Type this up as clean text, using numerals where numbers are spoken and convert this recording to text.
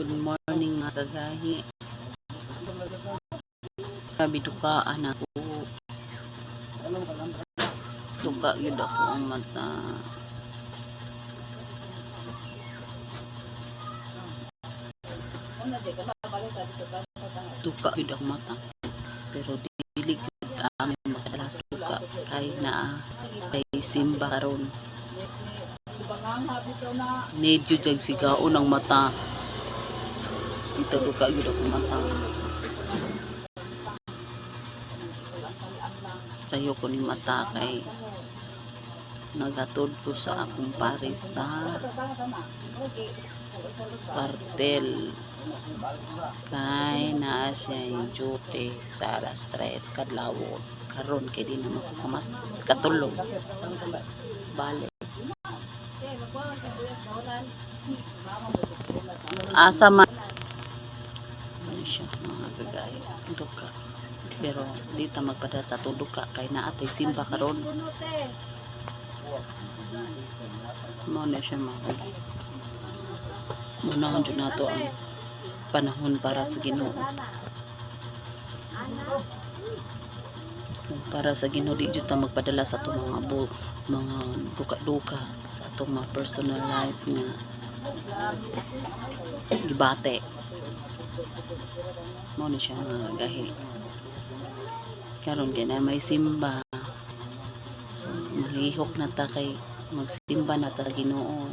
Good morning, mga kagahi. Grabe, dukaan ako. Duka gyud ako ang mata. Duka gyud ako mata. Pero dili gyud ang makadala sa duka kay naa kay simba karon. Need gyud kag sigaon ang mata. Ito, duka gyud ako mata. Sayo ko ni mata kay nagatod ko sa akong paris sa kwartel kay naa siya duty sa alas 3 kadlawon karon kay di na ko kamat katulog bale asa man. Ano siya, mga kagahi, duka, pero di ta magpada sa atong duka kay naa tay simba karon. Mao na siya, mga kagahi. Unahon jud nato ang panahon para sa Ginoo. Kung para sa Ginoo, di jud ta magpadala sa atong mga duka-duka sa atong mga personal life nga gibate. Mao ni siya, mga gahi. Karon kay na may simba, so malihok na ta kay magsimba na ta sa Ginoo.